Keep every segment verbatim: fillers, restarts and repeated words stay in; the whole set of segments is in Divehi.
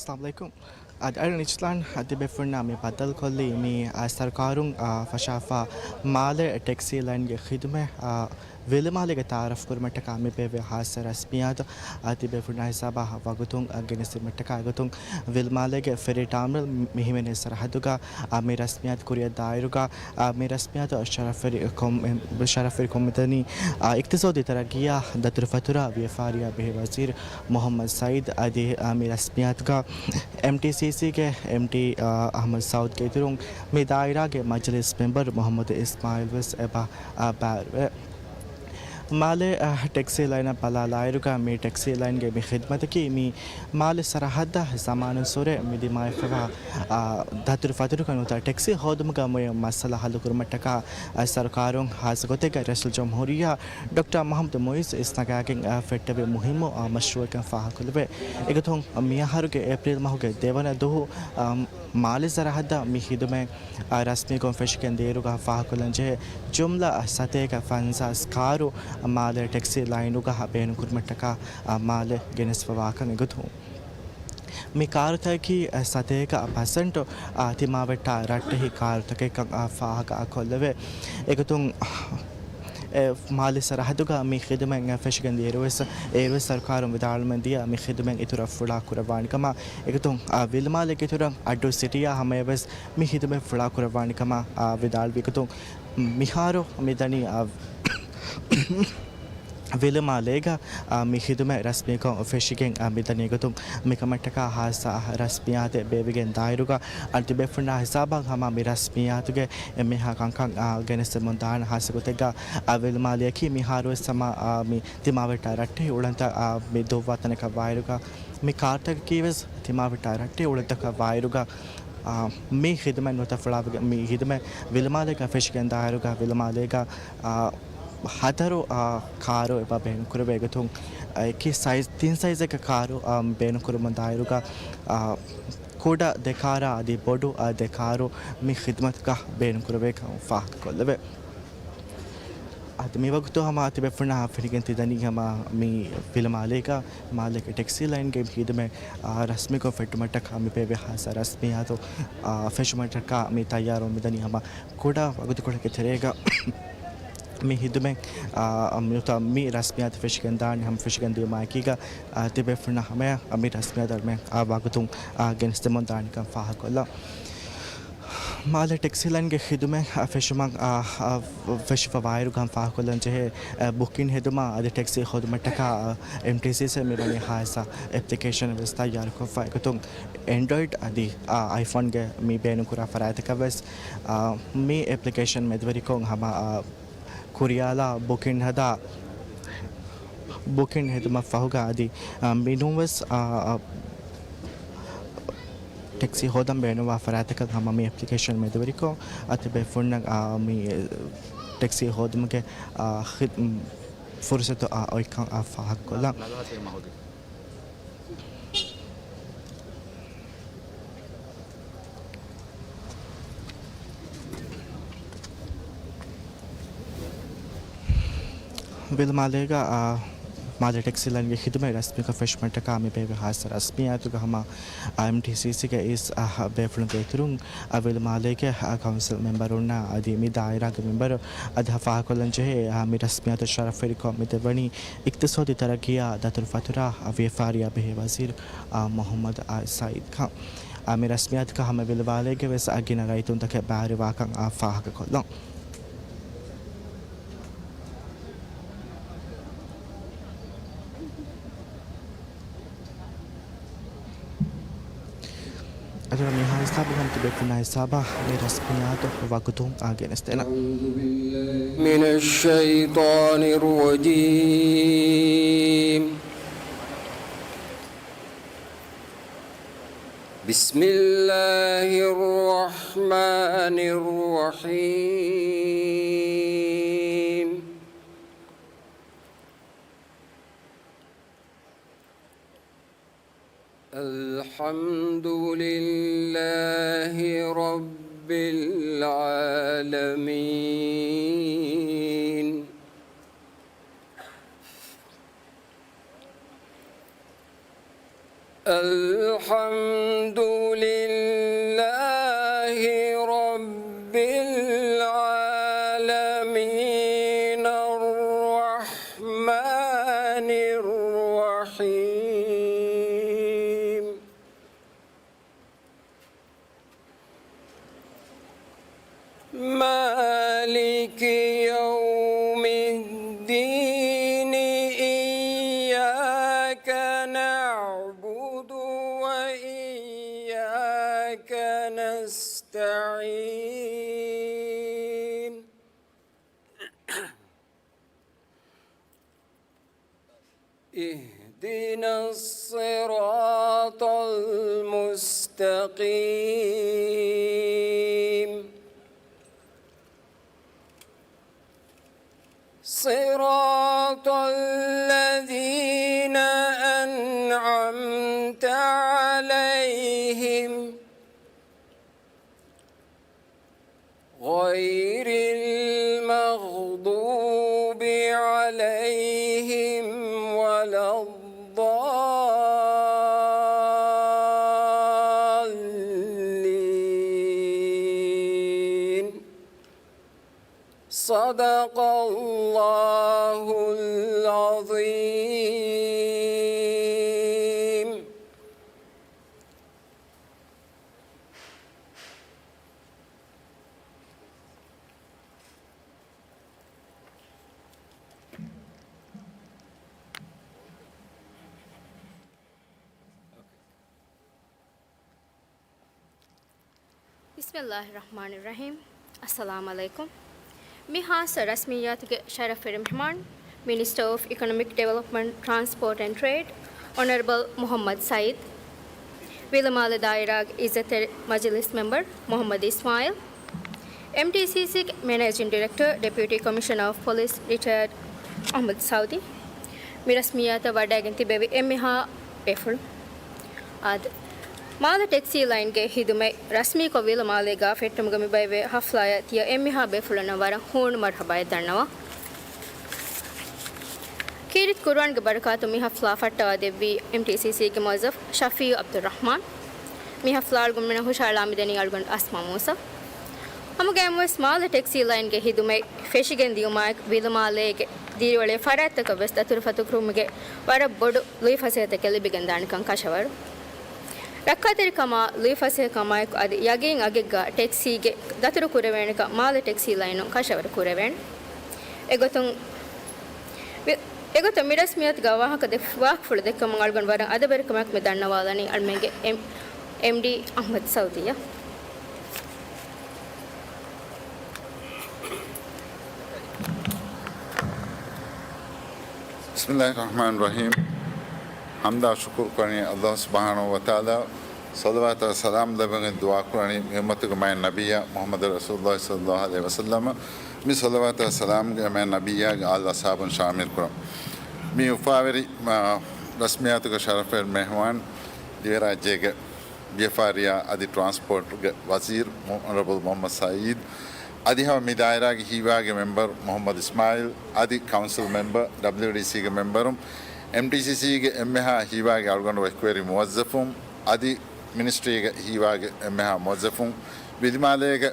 އައްސަލާމު އަލައިކުމް. އަދި އަޅުގަނޑު އިޖްލާން އަދި ބޭފުޅުންނާ މި ބައްދަލުކޮށްލީ މި، އާ، ސަރުކާރުން، އާ، ފަށާފާ މާލެ ޓެކްސީ ލައިންގެ ޚިދުމަތް، އާ، ވިލުމާލޭގެ ތައާރަފް ކުރުމަށްޓަކާ މި ބޭއްވި ހާއްސަ ރަސްމިއްޔާތު އަދި ބޭފުޅުންނާ ހިސާބާ ވަގުތުން، އާ، ގެނެސްދިނުމަށްޓަކާ އެގޮތުން ވިލުމާލޭގެ ފެރީ ޓާމިނަލް މި ހިމެނޭ ސަރަހައްދުގަ، އާ، މި ރަސްމިއްޔާތު ކުރިއަށް ދާއިރުގަ، އާ، މި ރަސްމިއްޔާތު ޝަރަފްވެރި ކޮން-، ޝަރަފްވެރި ކޮންމެދަނީ، އާ، އިޤްތިޞާދީ ތަރައްގީއާ ދަތުރުފަތުރާ ވިޔަފާރިއާ ބެހޭ ވަޒީރު މުޙައްމަދު ސައީދު އަދި، އާ، މި ރަސްމިއްޔާތުގަ އެމްޓީސީސީގެ އެމްޑީ، އާ، އަޙްމަދު ސައޫދުގެ އިތުރުން މި ދާއިރާގެ މަޖިލިސް މެމްބަރު މުޙައްމަދު އިސްމާޢީލް ވެސް އެބަ، އާ، ބައިވެރިވޭ. މާލެ، އާ، ޓެކްސީ ލައިނަށް ބަލާލާއިރުގަ މި ޓެކްސީ ލައިންގެ މި ޚިދުމަތަކީ މި މާލެ ސަރަހައްދަށް ޒަމާނުއްސުރެ މި ދިމާވެފަވާ، އާ، ދަތުރުފަތުރުގަ ނުވަތަ ޓެކްސީ ހޯދުމުގަ މުވި މައްސަލަ ހައްލުކުރުމަށްޓަކާ، އާ، ސަރުކާރުން ހާއްސަ ގޮތެއްގަ ރައީސުލްޖުމްހޫރިއްޔާ ޑޮކްޓަރ މުޙައްމަދު މުޢިއްޒު އިސްނަގާގެން، އާ، ފެއްޓެވި މުހިއްމު، އާ، މަޝްރޫޢެއްކަން ފާހަގަކޮށްލެވޭ. އެގޮތުން މިއަހަރުގެ އޭޕްރީލް މަހުގެ ދެވަނަ ދުވަހު، އާ، މާލެ ސަރަހައްދަށް މި ޚިދުމަތް، އާ، ރަސްމީކޮށް ފެށިގެން ދިޔައިރުގަ ފާހަގަކޮށްލަންޖެހޭ ޖުމްލަ ސަތޭކަ ފަންސާސް ކާރު މާލެ ޓެކްސީ ލައިނުގަ ބޭނުންކުރުމަށްޓަކާ، އާ، މާލެ ގެނެސްފަވާކަން އެގޮތުން. މި ކާރުތަކަކީ ސަތޭކަ ޕަސެންޓު، އާ، ތިމާވެއްޓާ ރައްޓެހި ކާރުތަކެއްކަން، އާ، ފާހަގަ ކޮށްލެވޭ. އެގޮތުން، އެ، މާލެ ސަރަހައްދުގަ މި ޚިދުމަތް ފެށިގެން ދިޔައިރުވެސް، އޭރުވެސް ސަރުކާރުން ވިދާޅުވެމެން ދިޔަ މި ޚިދުމަތް އިތުރަށް ފުޅާ ކުރައްވާނެ ކަމަށް. އެގޮތުން، އާ، ވިލުމާލޭގެ އިތުރަށް އައްޑޫ ސިޓީއާ ހަމަޔަށްވެސް މި ޚިދުމަތް ފުޅާ ކުރައްވާނެ ކަމަށް، އާ، ވިދާޅުވި ގޮތުން، މިހާރު މިދަނީ، އާ، ވިލުމާލޭގަ، އާ، މި ޚިދުމަތް ރަސްމީކޮށް ފެށިގެން، އާ، މިދަނީ ގޮތުން މިކަމަށްޓަކާ ހާއްސަ ރަސްމިއްޔާތެއް ބޭއްވިގެން ދާއިރުގަ، އަދި ބޭފުޅުންނާ ހިސާބަށް ހަމަ މި ރަސްމިއްޔާތުގެ އެންމެހާ ކަންކަން، އާ، ގެނެސްދެމުން ދާން ހާއްސަ ގޮތެއްގަ، އާ، ވިލުމާލެއަކީ މިހާރުވެސް ހަމަ، އާ، މި ތިމާވެއްޓާ ރައްޓެހި އުޅަނދަށް، އާ، މި ދުއްވާ ތަނަކަށް ވާއިރުގަ، މި ކާރުތަކަކީވެސް ތިމާވެއްޓާ ރައްޓެހި އުޅަނދަކަށް ވާއިރުގަ، އާ، މި ޚިދުމަތް ނުވަތަ ފުޅާވެގެ މި ޚިދުމަތް ވިލުމާލޭގަ ފެށިގެން ދާއިރުގަ ވިލުމާލޭގަ، އާ، ހަތަރު، އާ، ކާރު އެބަ ބޭނުންކުރެވޭ ގޮތުން، އާ، އެކި ސައިޒް، ތިން ސައިޒެއްގެ ކާރު، އާ، ބޭނުންކުރަމުން ދާއިރުގަ، އާ، ކުޑަ ދެ ކާރާ އަދި ބޮޑު، އާ، ދެ ކާރު މި ޚިދުމަތުގަ ބޭނުންކުރެވޭ ކަމަށް ފާހަގަކޮށްލެވޭ. އަދި މިވަގުތު ހަމަ ތިބޭފުޅުންނާ ފެނިގެން ތިދަނީ ހަމަ މި ވިލުމާލޭގަ މާލޭގެ ޓެކްސީ ލައިންގެ ޚިދުމަތް، އާ، ރަސްމީކޮށް ފެއްޓުމަށްޓަކާ މި ބޭއްވި ހާއްސަ ރަސްމިއްޔާތު، އާ، ފެށުމަށްޓަކާ މި ތައްޔާރުވަމުން މިދަނީ ހަމަ ކުޑަ ވަގުތުކޮޅެއްގެ ތެރޭގަ މި ޚިދުމަތް، އާ، މި ރަސްމިއްޔާތު ފެށިގެން ދާނެ ހަމަ ފެށިގެން ދިޔުމާއެކީގަ، އާ، ތިބޭފުޅުންނާ ހަމަޔަށް މި ރަސްމިއްޔާތު އަޅުމެން އާ ވަގުތުން، އާ، ގެނެސްދެމުން ދާނެކަން ފާހަގަކޮށްލަން. މާލެ ޓެކްސީ ލައިންގެ ޚިދުމަތް، އާ، ފެށުމަށް، އާ، އާ، ފެށިފަ ވާއިރުގަ ފާހަގަކޮށްލަން ޖެހޭ، އާ، ބުކިން ހެދުމާ އަދި ޓެކްސީ ހޯދުމަށްޓަކާ، އާ، އެމްޓީސީސީ މިވަނީ ހާއްސަ އެޕްލިކޭޝަނެއް ވެސް ތައްޔާރުކޮށްފަ. އެގޮތުން އެންޑްރޮއިޑް އަދި، އާ، އައިފޯންގެ މި ބޭނުންކުރާ ފަރާތްތަކަށް ވެސް، އާ، މި އެޕްލިކޭޝަން މެދުވެރިކޮށް ހަމަ، އާ، ކުރިޔާލާ ބުކިން ހަދާ، ބުކިން ހެދުމަށް ފަހުގަ އަދި، އާ، މިނޫންވެސް، އާ، އާ، ޓެކްސީ ހޯދަން ބޭނުންވާ ފަރާތްތަކަށް ހަމަ މި އެޕްލިކޭޝަން މެދުވެރިކޮށް، އަދި ބޭފުޅުންނަށް، އާ، މި ޓެކްސީ ހޯދުމުގެ، އާ، ޚިދް-، ފުރުސަތު، އާ، އޮތްކަން، އާ، ފާހަގަކޮށްލަން. ވިލުމާލޭގަ، އާ، މާލެ ޓެކްސީ ލައިންގެ ޚިދުމަތް ރަސްމީކޮށް ފެށުމަށްޓަކާ މި ބޭއްވި ހާއްސަ ރަސްމިއްޔާތުގަ ހަމަ، އާ، އެމްޓީސީސީގެ އިސް، އާ، ބޭފުޅުންގެ އިތުރުން، އާ، ވިލުމާލޭގެ، އާ، ކައުންސިލް މެމްބަރުންނާ އަދި މި ދާއިރާގެ މެމްބަރު އަދި ފާހަގަކޮށްލަން ޖެހޭ، އާ، މި ރަސްމިއްޔާތު ޝަރަފްވެރިކޮށް މި ދެއްވަނީ އިޤްތިޞާދީ ތަރައްގީއާ ދަތުރުފަތުރާ ވިޔަފާރިއާ ބެހޭ ވަޒީރު، އާ، މުޙައްމަދު އާ ސައީދު ކަން. އާ، މި ރަސްމިއްޔާތަކަށް ހަމަ ވިލުމާލޭގެ ވެސް އަ ގިނަ ރައްޔިތުންތަކެއް ބައިވެރިވާކަން އާ ފާހަގަކޮށްލަން. އަދި މިހާ ހިސާބުގަ ތިބޭފުޅުންނާ ހިސާބަށް މި ރަސްމިއްޔާތު ވަގުތުން އާ ގެނެސްދޭނަން. من الشيطان الرجيم. بسم الله الرحمن الرحيم. الحمد لله رب العالمين. الحمد لله رب العالمين، الرحمن الرحيم، مالك يوم الدين، إياك نعبد وإياك نستعين. اهدنا الصراط المستقيم، صراط الذين أنعمت عليهم، غير المغضوب عليهم ولا الضالين. صدق الله العظيم. بسم الله الرحمن الرحيم. އައްސަލާމު ޢަލައިކުމް. މި ޚާއްޞަ ރަސްމިއްޔާތުގެ ޝަރަފުވެރި މެހްމާން، މިނިސްޓަރ އޮފް އިކޮނޮމިކް ޑިވެލޮޕްމަންޓް، ޓްރާންސްޕޯޓް އެންޑް ޓްރޭޑް، އޮނަރަބަލް މުޙައްމަދު ސައީދު، ވިލުމާލެ ދާއިރާގެ އިއްޒަތްތެރި މަޖިލިސް މެމްބަރު މުޙައްމަދު އިސްމާޢީލް، އެމްޓީސީސީގެ މެނޭޖިން ޑިރެކްޓަރ، ޑެޕިއުޓީ ކޮމިޝަނަރ އޮފް ޕޮލިސް، ރިޓަޔާޑް އަޙްމަދު ސައުދީ، މި ރަސްމިއްޔާތަށް ވަޑައިގެން ތިބެވި އެންމެހާ ބޭފުޅުން. އާދެ، މާލެ ޓެކްސީ ލައިންގެ ހިދުމަތް ރަސްމީކޮށް ވިލުމާލޭގާ ފެއްޓުމުގަ މި ބައިވެ ޙަފްލާއަށް ތިޔަ އެންމެހާ ބޭފުޅުންނަށް ވަރަށް ހޫނު މަރުޙަބާއެއް ދަންނަވަން. ކީރިތި ޤުރުއާންގެ ބަރަކާތުން މި ޙަފްލާ ފައްޓަވާ ދެއްވީ އެމްޓީސީސީގެ މުވައްޒަފް ޝަފީޢު ޢަބްދުއްރަޙްމާން. މި ޙަފްލާ އަޅުގަނޑުމެންނަށް ހުށަހަޅާ މިދަނީ އަޅުގަނޑު އަސްމާ މޫސާ. ހަމަގައިމުވެސް މާލެ ޓެކްސީ ލައިންގެ ހިދުމަތް ފެށިގެން ދިޔުމާއެކު ވިލުމާލޭގެ ދިރިއުޅޭ ފަރާތްތަކަށް ވެސް ދަތުރުފަތު ކުރުމުގެ ވަރަށް ބޮޑު ލުއިފަސޭހަތަކެއް ލިބިގެންދާނެކަން ކަށަވަރު. ރައްކާތެރިކަމާ، ލުއިފަސޭހަކަމާއެކު އަދި ޔަގީން އަގެއްގަ ޓެކްސީގެ ދަތުރު ކުރެވޭނެކަން މާލެ ޓެކްސީ ލައިނުން ކަށަވަރު ކުރެވޭނެ. އެގޮތުން ވި-، އެގޮތަށް މި ރަސްމިއްޔާތުގަ ވާހަކަ ދެ-، ވާހަކަފުޅު ދެއްކުމުން އަޅުގަނޑު ވަރަށް އަދަބެރިކަމާއެކު މި ދަންނަވާލަނީ އަޅުމެންގެ އެމް-، އެމްޑީ އަޙްމަދު ސައުދީއަށް. بسم الله الرحمن الرحيم. ޙަމްދާ ޝުކުރު ކުރަނީ ﷲ ސުބްޙާނަހޫ ވަތަޢާލާ، ޞަލަވާތާ ސަލާމް ލެއްވަން ދުޢާ ކުރަނީ މި އުއްމަތުގެ މާތް ނަބިއްޔާ މުޙައްމަދު ރަސޫލުﷲ ޞައްލަﷲ ޢަލައިހި ވަސައްލަމަ. މި ޞަލަވާތާ ސަލާމްގެ މާތް ނަބިއްޔާގެ އާލު އަޞްޙާބުން ޝާމިލް ކުރަން. މި އުފާވެރި، މާ، ރަސްމިއްޔާތުގެ ޝަރަފުވެރި މެހުމާން ދިވެހިރާއްޖޭގެ ވިޔަފާރިއާ އަދި ޓްރާންސްޕޯޓްގެ ވަޒީރު އޮނަރަބަލް މުޙައްމަދު ސައީދު، އަދި ހަމަ މި ދާއިރާގެ ހީވާގި މެމްބަރު މުޙައްމަދު އިސްމާޢީލް، އަދި ކައުންސިލް މެމްބަރު، ޑަބްލިއުޑީސީގެ މެމްބަރުން، އެމްޓީސީސީގެ އެންމެހާ ހީވާގި އަޅުގަނޑު އެކުވެރި މުވައްޒަފުން، އަދި މިނިސްޓްރީގެ ހީވާގި އެންމެހާ މުވައްޒަފުން، ވިލުމާލޭގެ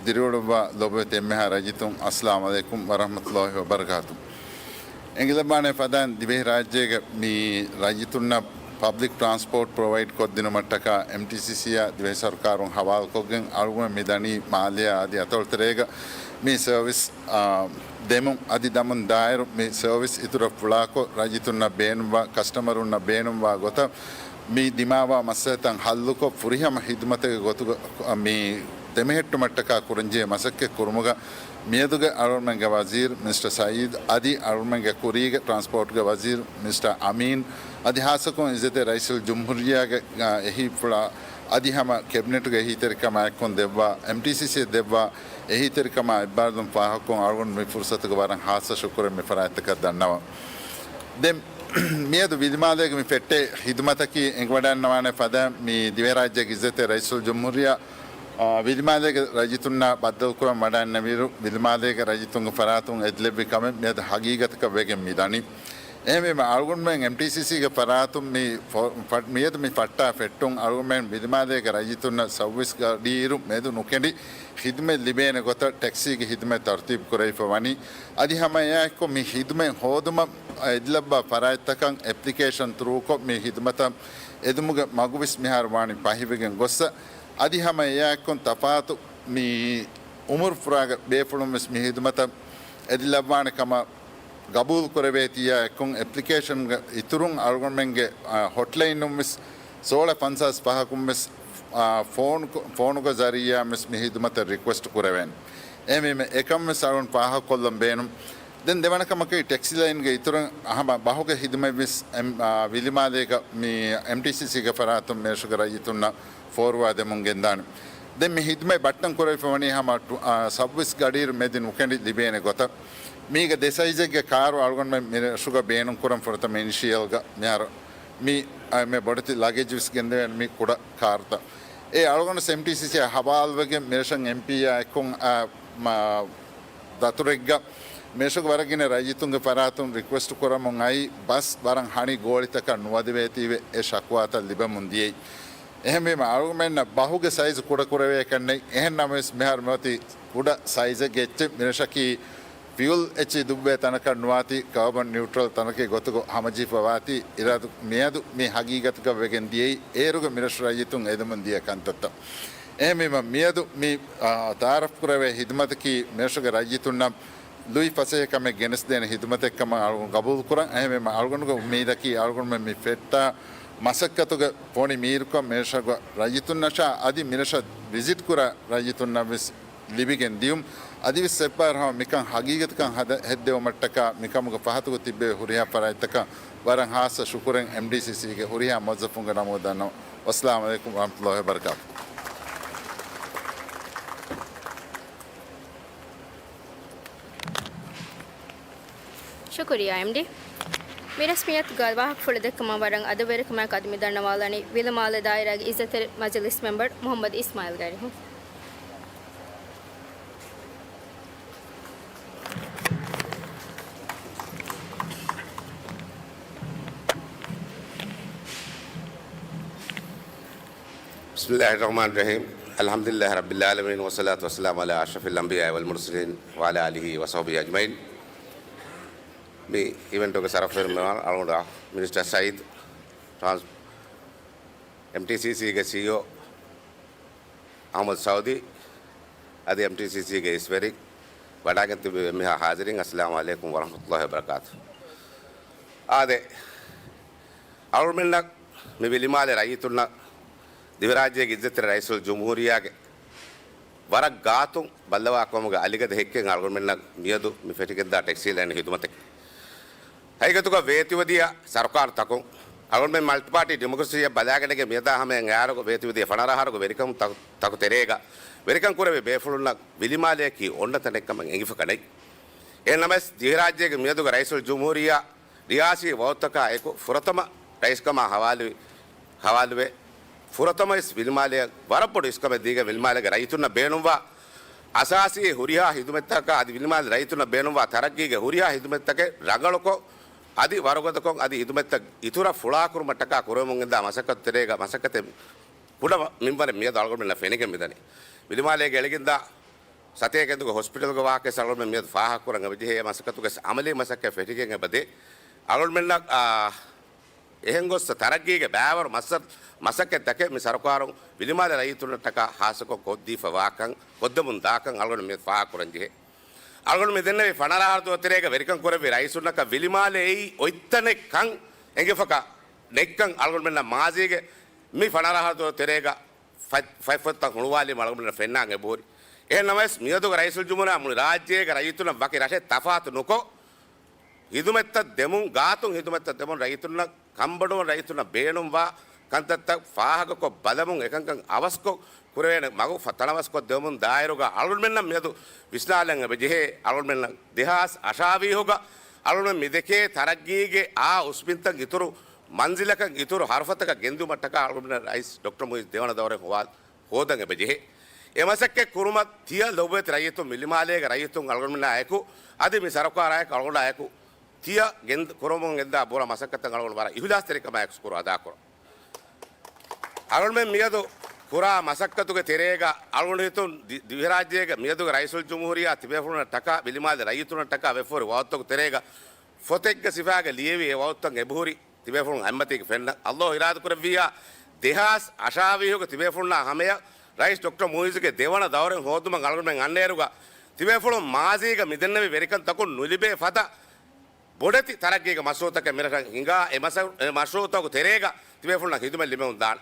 ދިރިއުޅުއްވާ ލޮބުވެތި އެންމެހާ ރައްޔިތުން، އައްސަލާމު ޢަލައިކުމް ވަރަޙްމަތުﷲ ވަބަރަކާތު. އެނގިލައްވާނެ ފަދައިން ދިވެހިރާއްޖޭގެ މި ރައްޔިތުންނަށް ޕަބްލިކް ޓްރާންސްޕޯޓް ޕްރޮވައިޑް ކޮށްދިނުމަށްޓަކާ އެމްޓީސީސީއާ ދިވެހި ސަރުކާރުން ހަވާލުކޮށްގެން އަޅުގަނޑު މި ދަނީ މާލެއާ އަދި އަތޮޅުތެރޭގަ މި ސަރވިސް، އާ، ދެމުން އަދި ދަމުން ދާއިރު މި ސަރވިސް އިތުރަށް ފުޅާކޮށް ރައްޔިތުންނަށް ބޭނުންވާ ކަސްޓަމަރުންނަށް ބޭނުންވާ ގޮތަށް މި ދިމާވާ މައްސަލަތައް ހައްލުކޮށް ފުރިހަމަ ހިދުމަތެއްގެ ގޮތުގަ މި ދެމެހެއްޓުމަށްޓަކާ ކުރަންޖެހޭ މަސައްކަތް ކުރުމުގަ މިއަދުގެ އަޅުގަނޑުމެންގެ ވަޒީރު މިނިސްޓަރ ސައީދު އަދި އަޅުގަނޑުމެންގެ ކުރީގެ ޓްރާންސްޕޯޓްގެ ވަޒީރު މިނިސްޓަރ އަމީން އަދި ހާއްސަކޮށް އިއްޒަތްތެރި ރައީސުލްޖުމްހޫރިއްޔާގެ، އާ، އެހީފުޅާ އަދި ހަމަ ކެބިނެޓުގެ އެހީތެރިކަމާއެކު ދެއްވާ އެމްޓީސީސީ ދެއްވާ އެހީތެރިކަމާ އެއްބާރުލުން ފާހަގަކޮށް އަޅުގަނޑު މި ފުރުސަތުގަ ވަރަށް ހާއްސަ ޝުކުރެއް މި ފަރާތްތަކަށް ދަންނަވަން. ދެން މިއަދު ވިލުމާލޭގެ މި ފެއްޓޭ ހިދުމަތަކީ އެނގިވަޑައިގަންނަވާނެ ފަދަ މި ދިވެހިރާއްޖޭގެ އިއްޒަތްތެރި ރައީސުލްޖުމްހޫރިއްޔާ، އާ، ވިލުމާލޭގެ ރައްޔިތުންނާ ބައްދަލުކުރަން ވަޑައިންނެވިއިރު، ވިލުމާލޭގެ ރައްޔިތުންގެ ފަރާތުން އެދިލެއްވި ކަމެއް މިއަދު ހަގީގަތަކަށް ވެގެން މި ދަނީ. އެހެންވީމަ، އަޅުގަނޑުމެން އެމްޓީސީސީގެ ފަރާތުން މި ފޮ-، ފަ-، މިއަދު މި ފައްޓާ ފެއްޓުން އަޅުގަނޑުމެން ވިލިމާލޭގެ ރައްޔިތުންނަށް ސައުވީސް ގަޑިއިރު މެދު ނުކެނޑި ޚިދުމަތް ލިބޭނެ ގޮތަށް ޓެކްސީގެ ޚިދުމަތް ތަރުތީބު ކުރެވިފަ ވަނީ. އަދި ހަމަ އެއާއެކު މި ޚިދުމަތް ހޯދުމަށް އެދިލައްވާ ފަރާތްތަކަށް އެޕްލިކޭޝަން ތުރޫކޮށް މި ޚިދުމަތަށް އެދުމުގެ މަގުވެސް މިހާރު ވާނީ ފަހިވެގެން ގޮއްސަ. އަދި ހަމަ އެއާއެކު ތަފާތު މި އުމުރު ފުރާގެ ބޭފުޅުން ވެސް މި ޚިދުމަތަށް އެދިލައްވާނެ ކަމަށް ގަބޫލު ކުރެވޭތީއާ އެކުން އެޕްލިކޭޝަންގެ އިތުރުން އަޅުގަނޑުމެންގެ، އާ، ހޮޓްލައިނުން ވެސް ސޯޅަ ފަންސާސް ފަހަކުން ވެސް، އާ، ފޯނު، ފޯނުގެ ޒަރީއާ ވެސް މި ޚިދުމަތަށް ރިކުއެސްޓް ކުރެވޭނެ. އެހެންވީމަ އެކަން ވެސް އަޅުގަނޑު ފާހަގަކޮށްލަން ބޭނުން. ދެން ދެވަނަ ކަމަކީ ޓެކްސި ލައިންގެ އިތުރުން ހަމަ ބަހުގެ ޚިދުމަތް ވެސް އެމް-، އާ، ވިލިމާލޭގަ މި އެމްޓީސީސީގެ ފަރާތުން މިރަށުގެ ރައްޔިތުންނަށް ފޯރުވާ ދެމުން ގެންދާނެ. ދެން މި ޚިދުމަތް ބައްޓަން ކުރެވިފަ ވަނީ ހަމަ ޓު-، އާ، ސައުވީސް ގަޑިއިރު މެދި ނުކެނޑި ލިބޭނެ ގޮތަށް. މީގެ ދެ ސައިޒެއްގެ ކާރު އަޅުގަނޑުމެން މިރަށުގަ ބޭނުން ކުރަން ފުރަތަމަ އިނިޝިއަލްގަ މިހާރު މި، އާ، މެ ބޮޑެތި ލަގޭޖް ވެސް ގެންދެވޭނެ މި ކުޑަ ކާރުތައް. އެ އަޅުގަނޑު އެމްޓީސީސީއާ ހަވާލުވެގެން މިރަށަށް އެމްޕީއާ އެކުން، އާ، މާ، ދަތުރެއްގަ މިރަށުގެ ވަރަށް ގިނަ ރައްޔިތުންގެ ފަރާތުން ރިކުއެސްޓް ކުރަމުން އައީ ބަސް ވަރަށް ހަނި ގޯޅިތަކަށް ނުވަދެވޭތީވެ އެ ޝަކުވާތައް ލިބެމުން ދިޔައީ. އެހެންވީމަ އަޅުގަނޑުމެންނަށް ބަހުގެ ސައިޒު ކުޑަކުރެވޭކަށްނެތް. އެހެން ނަމަވެސް މިހާރު މިއޮތީ ކުޑަ ސައިޒެއްގެ އެއްޗެއް. މިރަށަކީ ފިއުލް އެއްޗެއް ދުއްވޭ ތަނަކަށް ނުވާތީ ކާބަން ނިއުޓްރަލް ތަނަކެއް ގޮތުގަ ހަމަޖެހިފަ ވާތީ އިރާދު މިއަދު މި ހަގީގަތަކަށް ވެގެން ދިޔައީ އޭރުގެ މިރަށު ރައްޔިތުން އެދެމުން ދިޔަ ކަންތައްތައް. އެހެންވީމަ މިއަދު މި، އާ، ތައާރަފް ކުރެވޭ ޚިދުމަތަކީ މިރަށުގެ ރައްޔިތުންނަށް ލުއި ފަސޭހަކަމެއް ގެނެސްދޭނެ ޚިދުމަތެއްކަމަށް އަޅުގަނޑު ގަބޫލުކުރަން. އެހެންވީމަ އަޅުގަނޑުގެ އުއްމީދަކީ އަޅުގަނޑުމެން މި ފެއްޓާ މަސައްކަތުގެ ފޮނި މީރުކޮށް މިރަށުގެ ރައްޔިތުންނަށާ އަދި މިރަށަށް ވިޒިޓް ކުރާ ރައްޔިތުންނަށް ވެސް ލިބިގެން ދިޔުން. އަދިވެސް އެއްބާރު ހަމަ މިކަން ހަގީގަތަކަށް ހަދަ-، ހެއްދެވުމަށްޓަކާ މިކަމުގެ ފަހަތުގަ ތިއްބެވި ހުރިހާ ފަރާތްތަކަށް ވަރަށް ހާއްސަ ޝުކުރެއް އެމްޑީސީސީގެ ހުރިހާ މުވައްޒަފުންގެ ނަމުގަ ދަންނަވަން. ވައްސަލާމު ޢަލައިކުމް ވަރަޙްމަތުﷲ ވަބަރަކާތު. ޝުކުރިއްޔާ އެމްޑީ. މި ރަސްމިއްޔަތުގަ ވާހަކަފުޅު ދެއްކުމަށް ވަރަށް އަދަބުވެރިކަމާއެކު އަދި މި ދަންނަވާލަނީ ވިލިމާލެ ދާއިރާގެ އިއްޒަތްތެރި މަޖިލިސް މެމްބަރު މުޙައްމަދު އިސްމާޢީލް ގައިރިހުން. بسم الله الرحمن الرحيم. الحمد لله رب العالمين، والصلاة والسلام على أشرف الأنبياء والمرسلين وعلى آله وصحبه أجمعين. މި އިވެންޓުގެ ޝަރަފުވެރި މެހުމާން އަޅުގަނޑު މިނިސްޓަރ ސައީދު، ޓްރާންސް-، އެމްޓީސީސީގެ ސީއީއޯ އަޙްމަދު ސައުދީ، އަދި އެމްޓީސީސީގެ އިސްވެރިން، ވަޑައިގެން ތިބި މިހާ ޙާޟިރީން، އައްސަލާމު ޢަލައިކުމް ވަރަޙްމަތުﷲ ވަބަރަކާތު. އާދެ، އަޅުގަނޑުމެންނަށް މި ވިލިމާލެ ރައްޔިތުންނަށް ދިވެހިރާއްޖޭގެ އިއްޒަތްތެރި ރައީސުލްޖުމްހޫރިއްޔާގެ ވަރަށް ގާތުން ބައްލަވާ ކަމުގެ އަލިގަދަ ހެއްކެއް އަޅުގަނޑުމެންނަށް މިއަދު މި ފެށިގެންދާ ޓެކްސީ ލައިން ޚިދުމަތެއް. ހަގީގަތުގަ ވޭތުވެދިޔަ ސަރުކާރުތަކުން އަޅުގަނޑުމެން މަލްޓިޕާޓީ ޑިމޮކްރަސީއަށް ބަލާގަނެގެން މިއަދާ ހަމަޔަށް އައިއިރުގަ ވޭތުވެދިޔަ ފަނަރަ އަހަރުގެ ވެރިކަމު ތަކު، ތަކު ތެރޭގަ ވެރިކަން ކުރެވި ބޭފުޅުންނަށް ވިލިމާލެއަކީ އޮންނަ ތަނެއްކަމަށް އެނގިފަކަނެ. އެހެންނަމަވެސް، ދިވެހިރާއްޖޭގެ މިއަދުގެ ރައީސުލްޖުމްހޫރިއްޔާ ރިޔާސީ ވައުދުތަކާ އެކު ފުރަތަމަ ރައީސްކަމާ ހަވާލުވި، ހަވާލުވެ، ފުރަތަމަވެސް ވިލިމާލެއަށް ވަރަށް ބޮޑު އިސްކަމެއް ދީގެން ވިލިމާލޭގެ ރައްޔިތުންނަށް ބޭނުންވާ އަސާސީ ހުރިހާ ހިދުމަތްތަކަކާ އަދި ވިލިމާލެ ރައްޔިތުންނަށް ބޭނުންވާ ތަރައްގީގެ ހުރިހާ ހިދުމަތްތަކެއް ރަނގަޅުކޮށް، އަދި ވަރުގަދަކޮށް، އަދި ހިދުމަތްތައް އިތުރަށް ފުޅާކުރުމަށްޓަކާ ކުރެވެމުން ގެންދާ މަސައްކަތު ތެރޭގަ މަސައްކަތެއް ކުޑަ މިންވަރެއް މިއަދު އަޅުގަނޑުމެންނަށް ފެނިގެން މިދަނީ. ވިލިމާލޭގެ އެޅިގެންދާ ސަތޭކަ ކެނދުގެ ހޮސްޕިޓަލްގެ ވާހަކަވެސް އަޅުގަނޑުމެން މިއަދު ފާހަގަކުރަން އެބަޖެހޭ، މަސައްކަތުގެ އަމަލީ މަސައްކަތް ފެށިގެން އެބަދޭ. އަޅުގަނޑުމެންނަށް، އާ، އެހެން ގޮއްސަ ތަރައްގީގެ ބައިވަރު މައްސަ-، މަސައްކަތްތަކެއް މި ސަރުކާރުން ވިލިމާލެ ރައްޔިތުންނަށްޓަކާ ހާއްސަކޮށް ކޮށްދީފަ ވާކަން، ކޮށްދެމުން ދާކަން އަޅުގަނޑު މިއަދު ފާހަގަކުރަން ޖެހޭ. އަޅުގަނޑު މި ދެންނެވި ފަނަރަ އަހަރު ދުވަހު ތެރޭގަ ވެރިކަން ކުރެއްވި ރައީސުންނަކަށް ވިލިމާލެ އެއީ އޮތްތަނެއްކަން އެނގިފަކަ ނެތްކަން އަޅުގަނޑުމެންނަށް މާޒީގެ މި ފަނަރަ އަހަރު ދުވަހު ތެރޭގަ ފަތް-، ފަތްފޮތްތައް ހުޅުވާލީމަ އަޅުގަނޑުމެންނަށް ފެންނާން އެބަހުރި. އެހެން ނަމަވެސް، މިއަދުގެ ރައީސުލްޖުމްހޫރިއްޔާ މުޅި ރާއްޖޭގެ ރައްޔިތުންނަށް ވަކި ރަށެއް ތަފާތު ނުކޮށް، ހިދުމަތްތައް ދެމުން، ގާތުން ހިދުމަތްތައް ދެމުން ރައްޔިތުންނަށް ކަންބޮޑުވަން ރައްޔިތުންނަށް ބޭނުންވާ ކަންތައްތައް ފާހަގަކޮށް ބަލަމުން އެކަންކަން އަވަސްކޮށް ކުރެވޭނެ މަގު ފަ-، ތަނަވަސްކޮށް ދެވުމުން ދާއިރުގަ އަޅުގަނޑުމެންނަށް މިއަދު ވިސްނާލަން އެބަޖެހޭ. އަޅުގަނޑުމެންނަށް ދެހާސް އަށާވީހުގަ އަޅުގަނޑުމެން މި ދެކޭ ތަރައްގީގެ އާ އުސްބިންތައް އިތުރު މަންޒިލަކަށް އިތުރު ހަރުފަތަކަށް ގެންދިއުމަށްޓަކާ އަޅުގަނޑުމެން ރައީސް ޑޮކްޓަރ މުއިއްޒު ދެވަނަ ދައުރެއް ހޮވާ-، ހޯދަން އެބަޖެހޭ. އެ މަސައްކަތް ކުރުމަށް ތިޔަ ލޮބުވެތި ރައްޔިތުން ވިލިމާލޭގެ ރައްޔިތުން އަޅުގަނޑުމެންނާ އެކު، އަދި މި ސަރުކާރާ އެކު އަޅުގަނޑާ އެކު ތިޔަ ގެން-، ކުރަމުން ގެންދާ ބުރަ މަސައްކަތަށް އަޅުގަނޑު ވަރަށް އިހުލާސްތެރިކަމާއެކު ޝުކުރު އަދާކުރަން. އަޅުގަނޑުމެން މިއަދު ކުރާ މަސައްކަތުގެ ތެރޭގަ އަޅުގަނޑު ހިތުން ދި-، ދިވެހިރާއްޖޭގަ މިއަދުގެ ރައީސުލްޖުމްހޫރިއްޔާ ތިބޭފުޅުންނަށް ޓަކާ ވިލިމާލެ ރައްޔިތުންނަށް ޓަކާ ވެފަހުރި ވައުދުތަކުގެ ތެރޭގަ ފޮތެއްގެ ސިފައިގަ ލިޔެވި އެ ވައުދުތައް އެބަހުރި ތިބޭފުޅުން އެއްމަތީގަ ފެންނަ. ﷲ އިރާދަކުރެއްވިއްޔާ، ދެހާސް އަށާވީހުގެ ތިބޭފުޅުންނާ ހަމަޔަށް ރައީސް ޑޮކްޓަރ މުއިއްޒުގެ ދެވަނަ ދައުރެއް ހޯދުމަށް އަޅުގަނޑުމެން އަންނައިރުގަ، ތިބޭފުޅުން މާޒީގަ މިދެންނެވި ވެރިކަންތަކުން ނުލިބޭ ފަދަ ބޮޑެތި ތަރައްގީގެ މަޝްރޫއުތަކެއް މިރަށަށް ހިނގާ، އެ މަސަ-، އެ މަޝްރޫއުތަކުގެ ތެރޭގަ ތިބޭފުޅުންނަށް ހިދުމަތް ލިބެމުން ދާނެ.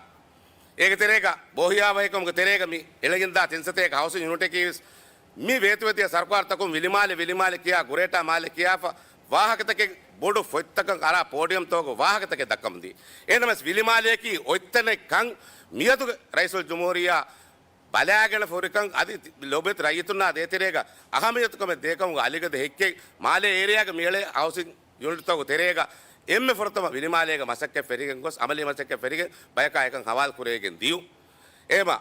އޭގެ ތެރޭގަ ބޯހިޔާވަހިކަމުގެ ތެރޭގަ މި އެޅެގެންދާ ތިން ސަތޭކަ ހައުސިން ޔުނިޓަކީ ވެސް މި ވޭތުވެދިޔަ ސަރުކާރުތަކުން ވިލިމާލެ، ވިލިމާލެ ކިޔާ، ގުރޭޓާ މާލެ ކިޔާފަ ވާހަކަތަކެއް ބޮޑު ފޮތްތަކަށް އަރާ ޕޯޑިއަމްތަކުގަ ވާހަކަތަކެއް ދައްކަމުންދީ. އެހެންނަމަވެސް ވިލިމާލެއަކީ އޮތްތަނެއް ކަން މިއަދުގެ ރައީސުލްޖުމްހޫރިއްޔާ ބަލާގެން ފުރިކަން އަދި ލޯބިވެތި ރައްޔިތުންނާ ދޭތެރޭގަ އަހައްމިއްޔަތުކަމެއް ދޭކަމުގެ އަލިގަދަ ހެއްކެއް މާލޭ އޭރިއާގަ މިއެޅޭ ހައުސިން ޔުނިޓްތަކުގެ ތެރޭގަ އެންމެ ފުރަތަމަ ވިލިމާލޭގެ މަސައްކަތް ފެށިގެން ގޮސް، އަމަލީ މަސައްކަތް ފެށިގެން ބަޔަކާ އެކަން ހަވާލު ކުރެވިގެން ދިޔުން. އެހެމަ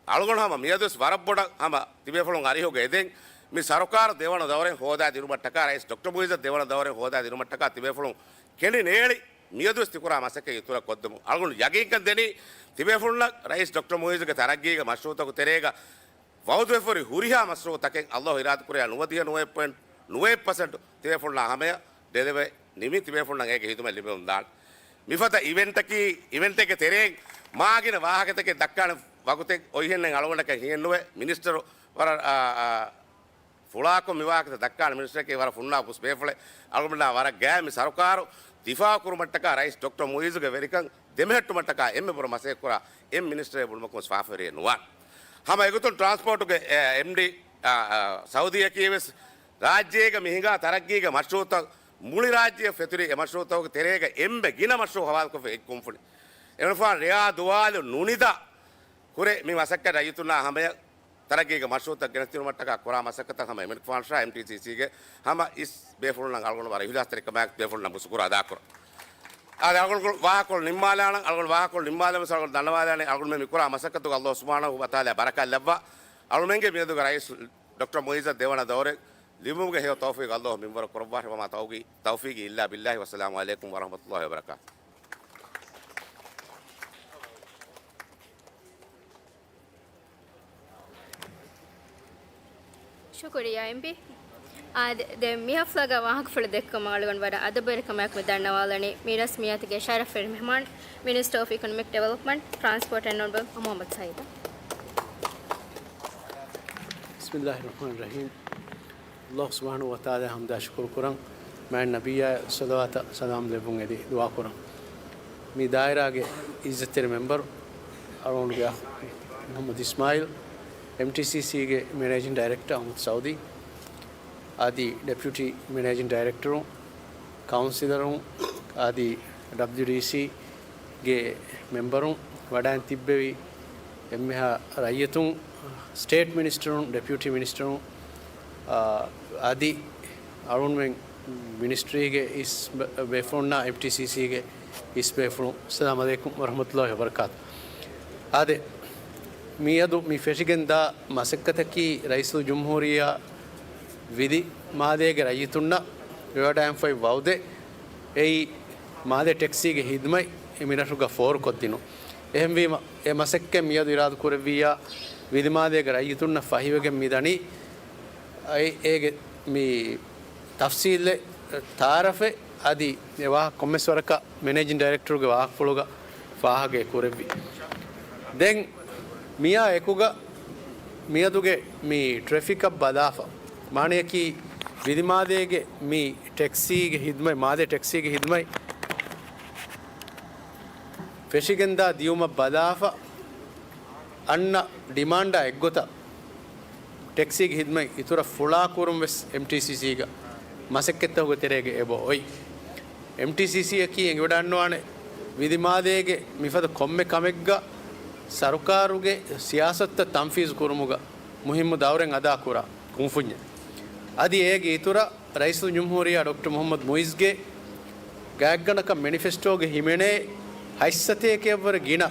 އަޅުގަނޑު ހަމަ މިއަދުވެސް ވަރަށް ބޮޑަށް ހަމަ ތިބޭފުޅުން އަރިހުގަ އެދެން، މި ސަރުކާރު ދެވަނަ ދައުރެއް ހޯދާ ދިނުމަށްޓަކާ، ރައީސް ޑޮކްޓަރ މުއިއްޒަށް ދެވަނަ ދައުރެއް ހޯދާ ދިނުމަށްޓަކާ ތިބޭފުޅުން ކެނޑި ނޭޅި މިއަދުވެސް ތިކުރާ މަސައްކަތް އިތުރަށް ކޮށްދެމުން އަޅުގަނޑު ޔަގީންކަން ދެނީ، ތިބޭފުޅުންނަށް ރައީސް ޑޮކްޓަރ މުއިއްޒުގެ ތަރައްގީގެ މަޝްރޫއުތަކުގެ ތެރޭގަ ވައުދުވެފަހުރި ހުރިހާ މަޝްރޫއުތަކެއް ﷲ އިރާދަކުރިޔާ ނުވަދިހަ ނުވައެއް ޕޮއިންޓް ނުވައެއް ޕަސެންޓް ތިބޭފުޅުންނާ ހަމަޔަށް ޑެލިވަރީ ނިމި ތިބޭފުޅުންނަށް އޭގެ ހިދުމަތް ލިބެމުން ދާނެ. މިފަދަ އިވެންޓަކީ، އިވެންޓެއްގެ ތެރެއިން މާގިނަ ވާހަކަތަކެއް ދައްކާނެ ވަގުތެއް އޮތްހެންނެއް އަޅުގަނޑަކަށް ހިއެއްނުވޭ. މިނިސްޓަރު ވަރަށް، އާ، އާ، ފުޅާކޮށް މި ވާހަކަތައް ދައްކާނެ މިނިސްޓަރަކީ ވަރަށް ފުންނާ ބުސް ބޭފުޅެއް. އަޅުގަނޑާ ވަރަށް ގާތް މި ސަރުކާރު ދިފާއު ކުރުމަށްޓަކާ ރައީސް ޑޮކްޓަރ މުއިއްޒުގެ ވެރިކަން ދެމެހެއްޓުމަށްޓަކާ އެންމެ ބުރަ މަސައްކަތް ކުރާ އެއް މިނިސްޓަރެއް ބުނުމަކުން ވެސް ފާފަވެރިއެއް ނުވާނެ. ހަމަ އެގޮތުން ޓްރާންސްޕޯޓުގެ، އެ، އެމްޑީ، އާ، އާ، ސައުދީއަކީ ވެސް ރާއްޖޭގަ މި ހިނގާ ތަރައްގީގެ މަޝްރޫއުތައް މުޅި ރާއްޖެއަށް ފެތުރި އެ މަޝްރޫއުތަކުގެ ތެރޭގަ އެންމެ ގިނަ މަޝްރޫއު ހަވާލުކޮށްފަ އެއް ކުންފުނި. އެމަނިކުފާނު ރެޔާ ދުވާލު ނުނިދާ ކުރެ މި މަސައްކަތް ރައްޔިތުންނާ ހަމަޔަށް ތަރައްގީގެ މަޝްރޫއުތައް ގެނެސްދިނުމަށްޓަކާ ކުރާ މަސައްކަތަށް ހަމަ އެމަނިކުފާނު ޝާ އެމްޓީސީސީގެ ހަމަ އިސް ބޭފުޅުންނަށް އަޅުގަނޑު ވަރަށް އިހުލާސްތެރިކަމާއެކު ބޭފުޅުންނަށް މުސުކުރު އަދާކުރަން. އާދެ، އަޅުގަނޑު ވާހަކަކޮޅު ނިންމާލާނަން، އަޅުގަނޑު ވާހަކަކޮޅު ނިންމާލަމުން އަޅުގަނޑު ދަންނަވާލާނީ، އަޅުގަނޑުމެން މިކުރާ މަސައްކަތުގަ ﷲ ސުބްޙާނަހޫ ވަތަޢާލާ ބަރަކާތް ލައްވާ، އަޅުމެންގެ މިއަދުގެ ރައީސް ޑޮކްޓަރ މުއިއްޒަށް ދެވަނަ ދައުރެއް ލިބުމުގެ ހެޔޮ ތައުފީޤު ﷲ މިންވަރު ކުރައްވާށި. ވަމާ ތައުގީ-، ތައުފީޤީ އިއްލާ ބިއްލާހި. ވައްސަލާމު ޢަލައިކުމް ވަރަޙްމަތުﷲި ވަބަރަކާތުހު. ޝުކުރިއްޔާ އެމްޕީ. އާދެ، ދެން މި ހަފްލާގަ ވާހަކަފުޅު ދެއްކުމަށް އަޅުގަނޑު ވަރަށް އަދަބުވެރިކަމާއެކު މި ދަންނަވާލަނީ މި ރަސްމިއްޔާތުގެ ޝަރަފުވެރި މެހްމާން، މިނިސްޓަރ އޮފް އިކޮނޮމިކް ޑިވެލޮޕްމަންޓް، ޓްރާންސޕޯޓް އެންޑް އަނަރބަލް މުޙައްމަދު ސައީދު. بسم الله الرحمن الرحيم. ﷲ ސުބްޙާނަހޫ ވަތަޢާލާ ޙަމްދާ ޝުކުރު ކުރަން. މާތް ނަބިއްޔާ ޞަލަވާތާ ސަލާމް ލެއްވުން އެދި ދުޢާ ކުރަން. މި ދާއިރާގެ އިއްޒަތްތެރި މެމްބަރު، އަޅުގަނޑުގެ އަޚް މުޙައްމަދު އިސްމާޢީލް، އެމްޓީސީސީގެ މެނޭޖިން ޑައިރެކްޓަރ އަޙްމަދު ސައުދީ، އަދި ޑެޕިއުޓީ މެނޭޖިން ޑައިރެކްޓަރުން، ކައުންސިލަރުން، އަދި ޑަބްލިޔުޑީސީގެ މެމްބަރުން، ވަޑައިން ތިއްބެވި އެންމެހާ ރައްޔިތުން، ސްޓޭޓް މިނިސްޓަރުން، ޑެޕިއުޓީ މިނިސްޓަރުން، އާ، އަދި އަޅުގަނޑުމެން މިނިސްޓްރީގެ އިސް ބޭފުޅުންނާ އެމްޓީސީސީގެ އިސް ބޭފުޅުން، އައްސަލާމު ޢަލައިކުމް ވަރަޙްމަތުﷲި ވަބަރަކާތު. އާދެ، މިއަދު މި ފެށިގެން ދާ މަސައްކަތަކީ ރައީސުލްޖުމްހޫރިއްޔާ ވިލިމާލޭގެ ރައްޔިތުންނަށް ވެވަޑައިގެންފައި ވައުދެއް، އެއީ މާލެ ޓެކްސީގެ ހިދުމަތް މި ރަށުގަ ފޯރުކޮށްދިނުން. އެހެންވީމަ، އެ މަސައްކަތް މިއަދު އިރާދަ ކުރެއްވިއްޔާ، ވިލިމާލޭގެ ރައްޔިތުންނަށް ފަހިވެގެން މި ދަނީ، އެ-، އޭގެ މި ތަފްސީލެއް، ތަޢާރަފެއް އަދި އެ ވާހަކަ ކޮންމެސް ވަރަކަށް މެނޭޖިން ޑައިރެކްޓަރުގެ ވާހަކަފުޅުގަ ފާހަގައެއް ކުރެއްވި. ދެން މިއާ އެކުގަ މިއަދުގެ މި ޓްރެފިކަށް ބަލާފަ، މާނަޔަކީ ވިލިމާލޭގެ މި ޓެކްސީގެ ހިދުމަތް، މާލެ ޓެކްސީގެ ހިދުމަތް ފެށިގެންދާ ދިޔުމަށް ބަލާފަ، އަންނަ ޑިމާންޑާ އެއްގޮތަށް ޓެކްސީގެ ހިދުމަތް އިތުރަށް ފުޅާކުރުން ވެސް އެމްޓީސީސީގަ މަސައްކަތްތަކުގެ ތެރޭގަ އެބަ އޮތް. އެމްޓީސީސީއަކީ އެނގިވަޑައިގަންނަވާނެ ވިލިމާލޭގެ މިފަދަ ކޮންމެ ކަމެއްގަ ސަރުކާރުގެ ސިޔާސަތުތައް ތަންފީޒު ކުރުމުގަ މުހިއްމު ދައުރެއް އަދާކުރާ ކުންފުންޏެއް. އަދި އޭގެ އިތުރަށް ރައީސުލްޖުމްހޫރިއްޔާ ޑޮކްޓަރ މުޙައްމަދު މުއިއްޒުގެ ގާތްގަނޑަކަށް މެނިފެސްޓޯގަ ހިމެނޭ ހަތްސަތޭކައަށްވުރެ ގިނަ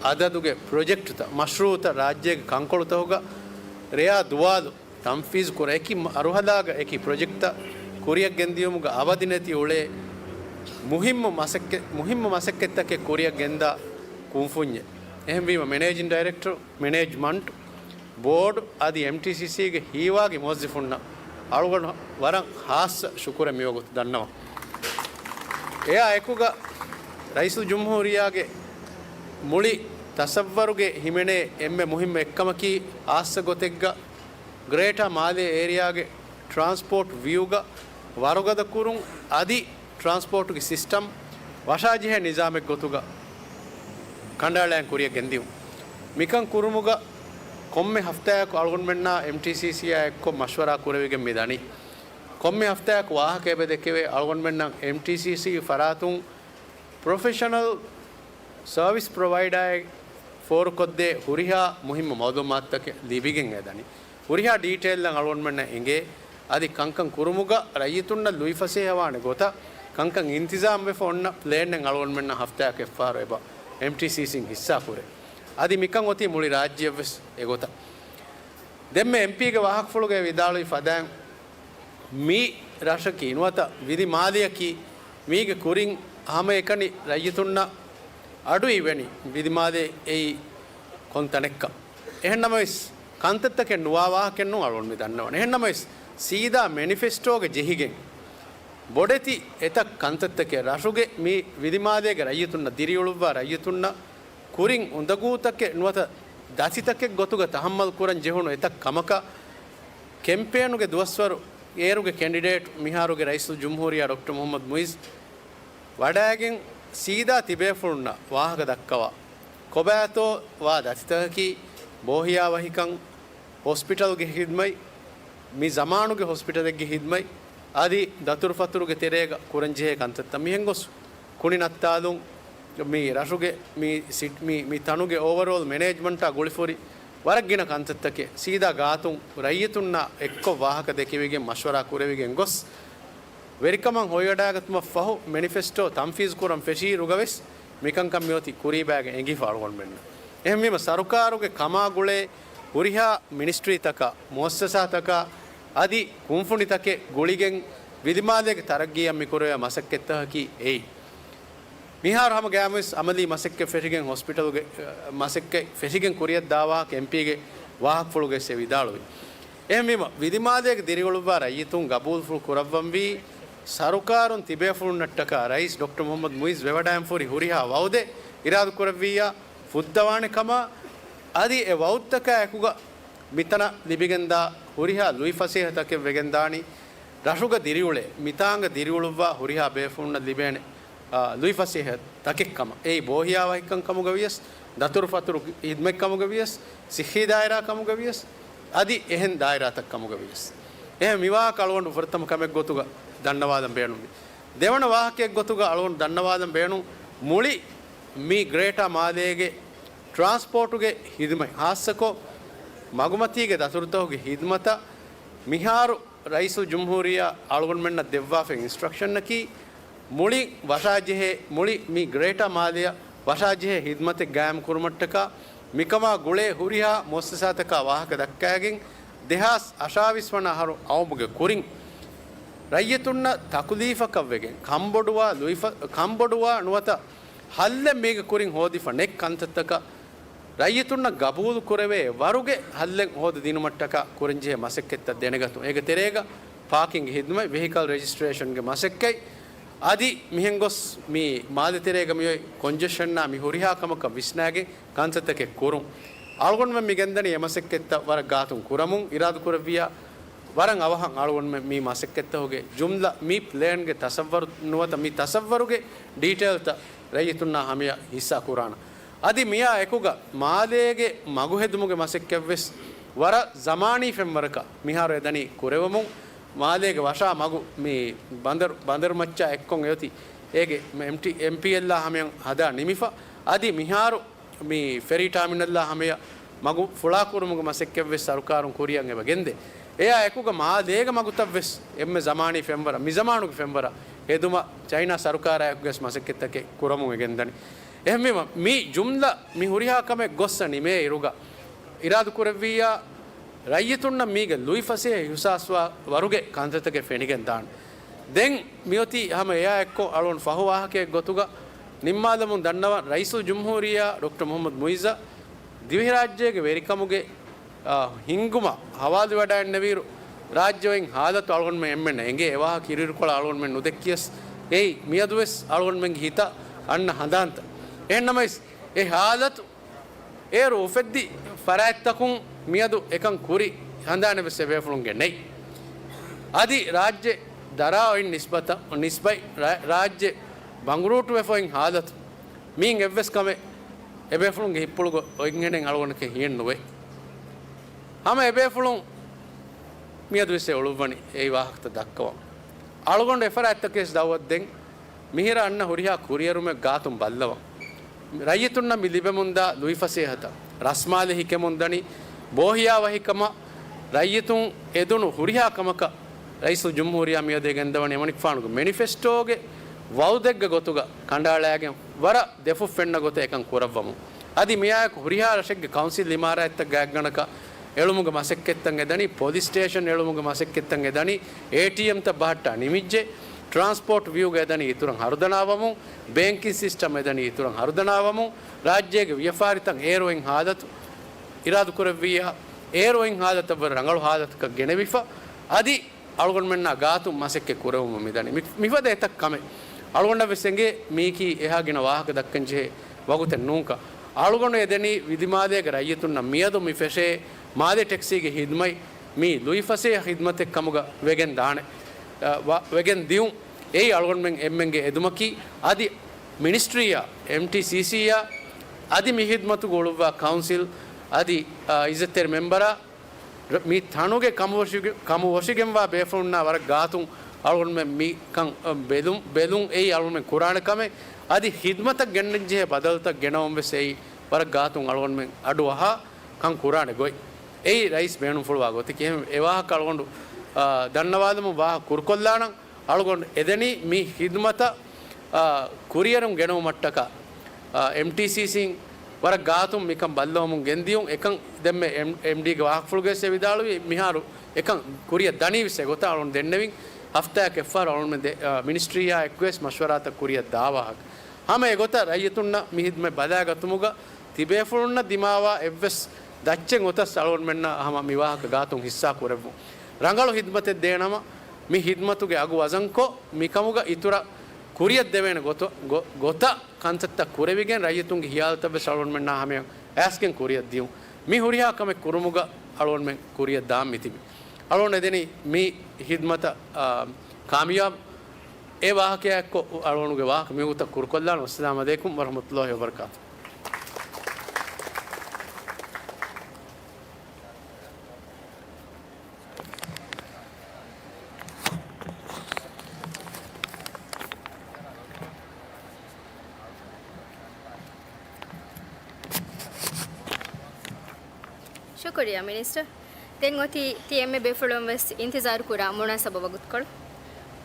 އަދަދުގެ ޕްރޮޖެކްޓްތައް، މަޝްރޫއުތައް ރާއްޖޭގެ ކަންކޮޅުތަކުގަ ރެޔާ ދުވާލު ތަންފީޒު ކުރާ އެކި މަރުހަލާގަ އެކި ޕްރޮޖެކްޓްތައް ކުރިއަށް ގެންދިޔުމުގަ އަވަދި ނެތި އުޅޭ މުހިއްމު މަސައްކަތް، މުހިއްމު މަސައްކަތްތަކެއް ކުރިއަށް ގެންދާ ކުންފުންޏެއް. އެހެންވީމަ، މެނޭޖިން ޑައިރެކްޓަރު، މެނޭޖްމަންޓް، ބޯޑް އަދި އެމްޓީސީސީގެ ހީވާގި މުވައްޒަފުންނަށް އަޅުގަނޑު ވަރަށް ހާއްސަ ޝުކުރެއް މިވަގުތު ދަންނަވަން. އެއާ އެކުގަ ރައީސުލްޖުމްހޫރިއްޔާގެ މުޅި ތަސައްވަރުގެ ހިމެނޭ އެންމެ މުހިއްމު އެއްކަމަކީ، ހާއްސަ ގޮތެއްގަ ގްރޭޓާ މާލޭ އޭރިއާގެ ޓްރާންސްޕޯޓް ވިއުގަ ވަރުގަދަ ކުރުން އަދި ޓްރާންސްޕޯޓުގެ ސިސްޓަމް ވަށާޖެހޭ ނިޒާމެއް ގޮތުގަ ކަނޑައަޅައިގެން ކުރިއަށް ގެންދިއުން. މިކަން ކުރުމުގަ ކޮންމެ ހަފްތާއަކު އަޅުގަނޑުމެންނާ އެމްޓީސީސީއާ އެއްކޮށް މަޝްވަރާ ކުރެވިގެން މި ދަނީ. ކޮންމެ ހަފްތާއަކު ވާހަކަ އެބަ ދެކެވޭ، އަޅުގަނޑުމެންނަށް އެމްޓީސީސީގެ ފަރާތުން ޕްރޮފެޝަނަލް ސަރވިސް ޕްރޮވައިޑާއެއް ފޯރުކޮށްދޭ ހުރިހާ މުހިއްމު މައުލޫމާތުތަކެއް ލިބިގެން އެދަނީ. ހުރިހާ ޑީޓެއިލްއެއް އަޅުގަނޑުމެންނަށް އެނގޭ. އަދި ކަންކަން ކުރުމުގަ ރައްޔިތުންނަށް ލުއިފަސޭހަވާނެ ގޮތަށް ކަންކަން އިންތިޒާމްވެފަ އޮންނަ ޕްލޭންއެއް އަޅުގަނޑުމެންނަށް ހަފްތާއަކަށް އެއްފަހަރު އެބަ އެމްޓީސީސީން ހިއްސާ ކުރޭ. އަދި މިކަން އޮތީ މުޅި ރާއްޖެއަށްވެސް އެގޮތަށް. ދެންމެ އެމްޕީގެ ވާހަކަފުޅުގައި ވިދާޅުވި ފަދައިން، މި ރަށަކީ ނުވަތަ ވިލި މާލެއަކީ މީގެ ކުރިން ހަމައެކަނި ރައްޔިތުންނަށް އަޑު އިވެނީ ވިލިމާލޭ އެއީ ކޮން ތަނެއްކަން. އެހެންނަމަވެސް، ކަންތައްތަކެއް ނުވާ ވާހަކައެއް ނޫން އަޅުގަނޑު މި ދަންނަވަނީ. އެހެންނަމަވެސް، ސީދާ މެނިފެސްޓޯގެ ޖެހިގެން، ބޮޑެތި އެތައް ކަންތައްތަކެއް ރަށުގެ މި ވިލިމާލޭގެ ރައްޔިތުންނަށް، ދިރިއުޅުއްވާ ރައްޔިތުންނަށް ކުރިން އުނދަގޫތަކެއް ނުވަތަ ދަތިތަކެއް ގޮތުގަ ތަހައްމަލް ކުރަން ޖެހުނު އެތައް ކަމަކަށް، ކެމްޕޭނުގެ ދުވަސްވަރު އޭރުގެ ކެންޑިޑޭޓް، މިހާރުގެ ރައީސުލްޖުމްހޫރިއްޔާ ޑޮކްޓަރ މުހައްމަދު މުއިއްޒު ވަޑައިގެން، ސީދާ ތިބޭފުޅުންނަށް ވާހަކަ ދައްކަވާ، ކޮބާތޯ ވާ ދަތިތަކަކީ، ބޯހިޔާވަހިކަން، ހޮސްޕިޓަލްގެ ހިދްމަތް، މި ޒަމާނުގެ ހޮސްޕިޓަލެއްގެ ހިދްމަތް، އަދި ދަތުރުފަތުރުގެ ތެރޭގަ ކުރަންޖެހޭ ކަންތައްތައް، މިހެންގޮސް ކުނި ނައްތާލުން، މި ރަށުގެ މި ސިޓް-، މި، މި ތަނުގެ އޯވަރޯލް މެނޭޖްމަންޓާ ގުޅިފުރި ވަރަށް ގިނަ ކަންތައްތަކެއް ސީދާ ގާތުން ރައްޔިތުންނާ އެއްކޮށް ވާހަކަ ދެކެވިގެން މަޝްވަރާ ކުރެވިގެން ގޮސް، ވެރިކަމަށް ހޮވިވަޑައިގަތުމަށް ފަހު މެނިފެސްޓޯ ތަންފީޒު ކުރަން ފެށީއިރުގަވެސް މިކަންކަން މިއޮތީ ކުރީބައިގެން އެނގިފަ އަޅުގަނޑުމެންނަށް. އެހެންވީމަ ސަރުކާރުގެ ކަމާ ގުޅޭ ހުރިހާ މިނިސްޓްރީތަކާ، މުއައްސަސާތަކާ އަދި ކުންފުނިތަކެއް ގުޅިގެން ވިލިމާލޭގެ ތަރައްގީއަށް މިކުރެވޭ މަސައްކަތްތަކަކީ އެއީ. މިހާރު ހަމަ ގައިމުވެސް އަމަލީ މަސައްކަތް ފެށިގެން ހޮސްޕިޓަލުގެ، އަ، މަސައްކަތް ފެށިގެން ކުރިއަށްދާ ވާހަކަ އެމްޕީގެ ވާހަކަފުޅުގައި ވިދާޅުވި. އެހެންވީމަ، ވިލިމާލޭގެ ދިރިއުޅުއްވާ ރައްޔިތުން ގަބޫލުފުޅު ކުރައްވަންވީ، ސަރުކާރުން ތިބޭފުޅުންނަށްޓަކާ ރައީސް ޑޮކްޓަރ މުހައްމަދު މުއިއްޒު ވެވަޑައިންފުރި ހުރިހާ ވައުދެއް އިރާދަކުރެއްވިއްޔާ ފުއްދަވާނެ ކަމަށް، އަދި އެ ވައުދުތަކާ އެކުގަ މިތަނަށް ލިބިގެންދާ ހުރިހާ ލުއިފަސޭހަތަކެއް ވެގެންދާނީ، ރަށުގަ ދިރިއުޅޭ، މިތާނގަ ދިރިއުޅުއްވާ ހުރިހާ ބޭފުޅުންނަށް ލިބޭނެ، އާ، ލުއިފަސޭހަ ތަކެއް ކަމަށް. އެއީ ބޯހިޔާވަހިކަން ކަމުގަ ވިޔަސް، ދަތުރުފަތުރު ހިދްމަތް ކަމުގަ ވިޔަސް، ސިއްހީ ދާއިރާ ކަމުގަ ވިޔަސް، އަދި އެހެން ދާއިރާތައް ކަމުގަ ވިޔަސް. އެހެން މިވާހަކަ އަޅުގަނޑު ފުރަތަމަ ކަމެއް ގޮތުގަ ދަންނަވާލަން ބޭނުންވި. ދެވަނަ ވާހަކައެއް ގޮތުގަ އަޅުގަނޑު ދަންނަވާލަން ބޭނުން، މުޅި މި ގްރޭޓާ މާލޭގެ ޓްރާންސްޕޯޓުގެ ހިދުމަތް، ހާއްސަކޮށް މަގުމަތީގެ ދަތުރުތަކުގެ ހިދުމަތަށް މިހާރު ރައީސުލްޖުމްހޫރިއްޔާ އަޅުގަނޑުމެންނަށް ދެއްވާފައި އިންސްޓްރަކްޝަންއަކީ، މުޅި ވަށާޖެހޭ، މުޅި މި ގްރޭޓާ މާލެއަށް ވަށާޖެހޭ ހިދުމަތެއް ގާއިމް ކުރުމަށްޓަކާ، މިކަމާ ގުޅޭ ހުރިހާ މުއައްސަސާތަކާ ވާހަކަ ދައްކައިގެން، ދެހާސް އަށާވީސް ވަނަ އަހަރު އައުމުގެ ކުރިން، ރައްޔިތުންނަށް ތަކުލީފަކަށްވެގެން، ކަންބޮޑުވާ ލުއިފަ-، ކަންބޮޑުވާ ނުވަތަ ހައްލެއް މީގެ ކުރިން ހޯދިފަ ނެތް ކަންތައްތަކަށް، ރައްޔިތުންނަށް ގަބޫލު ކުރެވޭ ވަރުގެ ހައްލެއް ހޯދަ ދިނުމަށްޓަކާ ކުރަންޖެހޭ މަސައްކަތްތައް ދެނެގަތުން. އޭގެ ތެރޭގަ ޕާކިންގ ހިދުމަތް، ވެހިކަލް ރެޖިސްޓްރޭޝަންގެ މަސައްކަތް، އަދި މިހެން ގޮސް މި މާލެ ތެރޭގަ މިއޮތް ކޮންޖެޝަންއާ މި ހުރިހާ ކަމަކަށް ވިސްނާގެން ކަންތައްތަކެއް ކުރުން. އަޅުގަނޑުމެން މި ގެންދަނީ އެ މަސައްކަތްތައް ވަރަށް ގާތުން ކުރަމުން އިރާދަކުރެއްވިއްޔާ، ވަރަށް އަވަހަށް އަޅުގަނޑުމެން މި މަސައްކަތްތަކުގެ ޖުމްލަ މި ޕްލޭންގެ ތަސައްވަރު ނުވަތަ މި ތަސައްވަރުގެ ޑީޓެއިލްތައް ރައްޔިތުންނާ ހަމަޔަށް ހިއްސާ ކުރާނަން. އަދި މިއާ އެކުގަ މާލޭގެ މަގު ހެދުމުގެ މަސައްކަތްވެސް ވަރަށް ޒަމާނީ ފެންވަރަކަށް މިހާރު އެދަނީ ކުރެވެމުން، މާލޭގެ ވަށާ މަގު މި ބަނދަރު، ބަނދަރު މައްޗާ އެއްކޮށް އެއޮތީ އޭގެ އެމްޓީ، އެމްޕީއެލްއާ ހަމަޔަށް ހަދާ ނިމިފަ. އަދި މިހާރު މި ފެރީ ޓާމިނަލްއާ ހަމަޔަށް މަގު ފުޅާކުރުމުގެ މަސައްކަތްވެސް ސަރުކާރުން ކުރިއަށް އެބަ ގެންދޭ. އެއާ އެކުގަ މާލޭގެ މަގުތައްވެސް އެންމެ ޒަމާނީ ފެންވަރަށް، މިޒަމާނުގެ ފެންވަރަށް ހެދުމަށް ޗައިނާ ސަރުކާރާ އެކުގަސް މަސައްކަތްތަކެއް ކުރަމުން އެ ގެންދަނީ. އެހެންވީމަ، މި ޖުމްލަ މި ހުރިހާ ކަމެއް ގޮއްސަ ނިމޭ އިރުގަ، އިރާދަކުރެއްވިއްޔާ، ރައްޔިތުންނަށް މީގެ ލުއިފަސޭހަ އިހުސާސްވާ ވަރުގެ ކަންތައްތަކެއް ފެނިގެން ދާން. ދެން މިއޮތީ ހަމަ އެއާ އެއްކޮށް އަޅުގަނޑު ފަހު ވާހަކައެއް ގޮތުގަ ނިންމާލަމުން ދަންނަވަން، ރައީސުލްޖުމްހޫރިއްޔާ ޑޮކްޓަރ މުޙައްމަދު މުޢިއްޒަށް ދިވެހިރާއްޖޭގެ ވެރިކަމުގެ، އާ، ހިންގުމަށް ހަވާލުވެވަޑައިގެންނެވިއިރު، ރާއްޖެ ވެއިން ހާލަތު އަޅުގަނޑުމެން އެންމެންނަށް އެނގޭ. އެވާހަކަ ކިރިހުރިކޮޅަށް އަޅުގަނޑުމެން ނުދެއްކިޔަސް އެއީ މިއަދުވެސް އަޅުގަނޑުމެންގެ ހިތަށް އަންނަ ހަނދާންތައް. އެހެންނަމަވެސް، އެ ހާލަތު އޭރު އުފެއްދި ފަރާތްތަކުން މިއަދު އެކަން ކުރި ހަނދާނެއް ވެސް އެބޭފުޅުންގެ ނެތް. އަދި ރާއްޖެ ދަރާ އޮތް ނިސްބަތަށް، ނިސްބަތް ރާ-، ރާއްޖެ ބަނގުރޫޓުވެފަ އޮތް ހާލަތު، މިއިން އެއްވެސް ކަމެއް އެބޭފުޅުންގެ ހިތްޕުޅުގަ އޮތްހެނެއް އަޅުގަނޑަކަށް ހިޔެއް ނުވޭ. ހަމަ އެބޭފުޅުން މިއަދުވެސް އެ އުޅުއްވަނީ އެއީ ވާހަކަތައް ދައްކަވަން. އަޅުގަނޑު އެފަރާތްތަކެސް ދައުވަތު ދެން މިހިރަ އަންނަ ހުރިހާ ކުރިއެރުމެއް ގާތުން ބައްލަވަން. ރައްޔިތުންނަށް މި ލިބެމުންދާ ލުއިފަސޭހަތައް، ރަސްމާލެ ހިކެމުންދަނީ، ބޯހިޔާވަހިކަމަށް ރައްޔިތުން އެދުނު ހުރިހާ ކަމަކަށް ރައީސުލްޖުމްހޫރިއްޔާ މިއަދު ގެންދަވަނީ އެމަނިކުފާނުގެ މެނިފެސްޓޯގެ ވައުދެއްގެ ގޮތުގަ ކަނޑައަޅައިގެން ވަރަށް ދެފުށް ފެންނަ ގޮތަށް އެކަން ކުރައްވަމުން. އަދި މިއާއެކު ހުރިހާ ރަށެއްގެ ކައުންސިލް އިމާރާތްތައް ގާތްގަނޑަކަށް އެޅުމުގެ މަސައްކަތްތައް އެދަނީ، ޕޮލިސް ސްޓޭޝަން އެޅުމުގެ މަސައްކަތްތައް އެދަނީ، އޭޓީއެމްތައް ބަހައްޓާ ނިމިއްޖެ، ޓްރާންސްޕޯޓް ވިއުގަ އެދަނީ އިތުރަށް ހަރުދަނާވަމުން، ބޭންކިން ސިސްޓަމް އެދަނީ އިތުރަށް ހަރުދަނާވަމުން، ރާއްޖޭގެ ވިޔަފާރިތައް އޭރު އޮތް ހާލަތު އިރާދަކުރެއްވިއްޔާ، އޭރު އޮތް ހާލަތަށްވުރެ ރަނގަޅު ހާލަތަކަށް ގެނެވިފަ، އަދި އަޅުގަނޑުމެންނާ ގާތުން މަސައްކަތް ކުރެވުމަށް މިދަނީ. މި-، މިފަދަ އެތައް ކަމެއް. އަޅުގަނޑަށް ވެސް އެނގޭ މީކީ އެހާ ގިނަ ވާހަކަ ދައްކަން ޖެހޭ ވަގުތެއް ނޫންކަން. އަޅުގަނޑު އެދެނީ ވިލިމާލޭގެ ރައްޔިތުންނަށް މިއަދު މި ފެށޭ މާލެ ޓެކްސީގެ ހިދުމަތް މީ ލުއިފަސޭހަ ހިދުމަތެއް ކަމުގަ ވެގެން ދާނެ، އަ، ވަ-، ވެގެން ދިޔުން. އެއީ އަޅުގަނޑުމެން އެންމެންގެ އެދުމަކީ. އަދި މިނިސްޓްރީއާ، އެމްޓީސީސީއާ، އަދި މި ހިދުމަތުގަ އުޅުއްވާ ކައުންސިލް، އަދި، އަ، އިއްޒަތްތެރި މެމްބަރާ، ރ-، މި ތަނުގެ ކަމުވޮށިގެ-، ކަމުވޮށިގެންވާ ބޭފުޅުންނާ ވަރަށް ގާތުން އަޅުގަނޑުމެން މި ކަން، އަ، ބެލުން، ބެލުން އެއީ އަޅުގަނޑުމެން ކުރާނެ ކަމެއް. އަދި ހިދުމަތަށް ގެންނަން ޖެހޭ ބަދަލުތައް ގެނައުން ވެސް އެއީ ވަރަށް ގާތުން އަޅުގަނޑުމެން އަޑުއަހާ ކަން ކުރާނެ ގޮތް. އެއީ ރައީސް ބޭނުންފުޅުވާ ގޮތަކީ. އެހެން އެ ވާހަކަ އަޅުގަނޑު، އާ، ދަންނަވާލަމުން ވާހަކަ ކުރުކޮށްލާނަން. އަޅުގަނޑު އެދެނީ މި ހިދުމަތަށް، އާ، ކުރިއެރުން ގެނައުމަށްޓަކާ، އާ، އެމްޓީސީސީން ވަރަށް ގާތުން މިކަން ބައްލަވަމުން ގެންދިޔުން. އެކަން ދެންމެ އެމް-، އެމްޑީގެ ވާހަކަފުޅުގައި ވިދާޅުވި މިހާރު އެކަން ކުރިއަށް ދަނީ ވެސް އެގޮތަށް އަޅުގަނޑު ދެންނެވިން. ހަފްތާއަކަށް އެއްފަހަރު އަޅުގަނޑުމެން ދެ-، އާ، މިނިސްޓްރީއާ އެއްކޮށް ވެސް މަޝްވަރާތައް ކުރިއަށް ދާ ވާހަކަ. ހަމަ އެގޮތަށް ރައްޔިތުންނަށް މި ހިދުމަތް ބަލާގަތުމުގަ ތިބޭފުޅުންނަށް ދިމާވާ އެއްވެސް ދައްޗެއް އޮތަސް އަޅުގަނޑުމެންނަށް ހަމަ މި ވާހަކަ ގާތުން ހިއްސާ ކުރެއްވުން. ރަނގަޅު ހިދުމަތެއް ދޭނަމަ، މި ހިދުމަތުގެ އަގު ވަޒަންކޮށް، މިކަމުގަ އިތުރަށް ކުރިއަށް ދެވޭނެ ގޮތަށް، ގޮ-، ގޮތަށް ކަންތައްތައް ކުރެވިގެން، ރައްޔިތުންގެ ހިޔާލުތައް ވެސް އަޅުގަނޑުމެންނާ ހަމަޔަށް އައިސްގެން ކުރިއަށް ދިޔުން. މި ހުރިހާ ކަމެއް ކުރުމުގަ އަޅުގަނޑުމެން ކުރިއަށް ދާން މިތިބި. އަޅުގަނޑު އެދެނީ މި ހިދުމަތަށް، އާ، ކާމިޔާބު. އެ ވާހަކަޔާ އެއްކޮށް އަޅުގަނޑުގެ ވާހަކަ މިވަގުތަށް ކުރުކޮށްލާނަން. އައްސަލާމު ޢަލައިކުމް ވަރަޙްމަތުﷲި ވަބަރަކާތު. ޝުކުރިއްޔާ މިނިސްޓަރ. ދެން އޮތީ ތި އެންމެ ބޭފުޅުން ވެސް އިންތިޒާރު ކުރާ މުނާސަބަ ވަގުތުކޮޅު.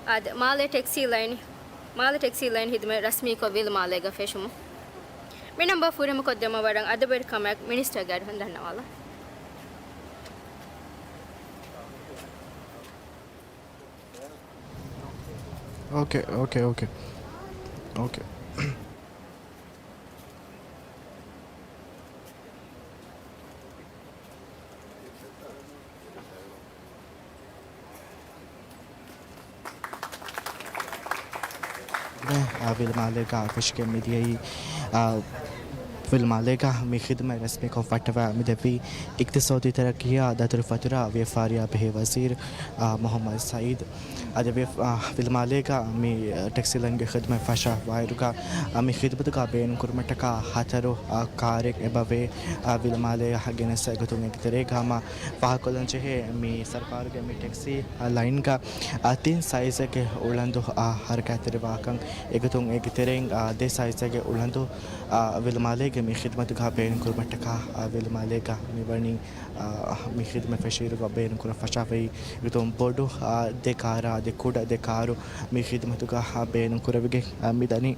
އާދެ، މާލެ ޓެކްސީ ލައިން، މާލެ ޓެކްސީ ލައިން ހިދުމަތް ރަސްމީކޮށް ވިލް މާލޭގަ ފެށުމުން. މި ނަންބަރ ފުރިހަމަކޮށްދެއްވުމަށް ވަރަށް އަދަބުވެރިކަމާއެކު މިނިސްޓަރގެ އަޑު ދަންނަވާލަން. އޯކޭ، އޯކޭ، އޯކޭ. އޯކޭ. އާ، ވިލް މާލޭގަ ފެށިގެން މިދިޔައީ، އާ، ވިލް މާލޭގަ މި ޚިދުމަތް ރަސްމީކޮށް ފައްޓަވާ މިދެއްވީ އިޤްތިޞާދީ ތަރައްޤީއާ ދަތުރުފަތުރާ ވިޔަފާރިއާ ބެހޭ ވަޒީރު، އާ، މުޙައްމަދު ސައީދު. އަދި ވި-، އާ، ވިލް މާލޭގަ މި ޓެކްސީ ލައިންގެ ޚިދުމަތް ފަށާ ވާއިރުގަ، އާ، މި ޚިދުމަތުގަ ބޭނުންކުރުމަށްޓަކާ ހަތަރު، އާ، ކާރެއް އެބަވޭ، އާ، ވިލް މާލޭއަށް ގެނެސް. އެގޮތުން އޭގެ ތެރޭގަ ހަމަ ފާހަގަކޮށްލަން ޖެހޭ މި ސަރުކާރުގެ މި ޓެކްސީ، އާ، ލައިންގަ، އާ، ތިން ސައިޒެއްގެ އުޅަނދު، އާ، ހަރަކާތްތެރިވާކަން. އެގޮތުން އޭގެ ތެރެއިން، އާ، ދެ ސައިޒެއްގެ އުޅަނދު، އާ، ވިލް މާލޭގެ މި ޚިދުމަތުގަ ބޭނުންކުރުމަށްޓަކާ، އާ، ވިލް މާލޭގަ މިވަނީ، އާ، މި ޚިދުމަތް ފެށިއިރުގަ ބޭނުންކުރަން ފަށާފައި އެގޮތުން ބޮޑު، އާ، ދެ ކާރާ، ދެ ކުޑަ ދެ ކާރު މި ޚިދުމަތުގަ، އާ، ބޭނުންކުރެވިގެން، އާ، މިދަނީ.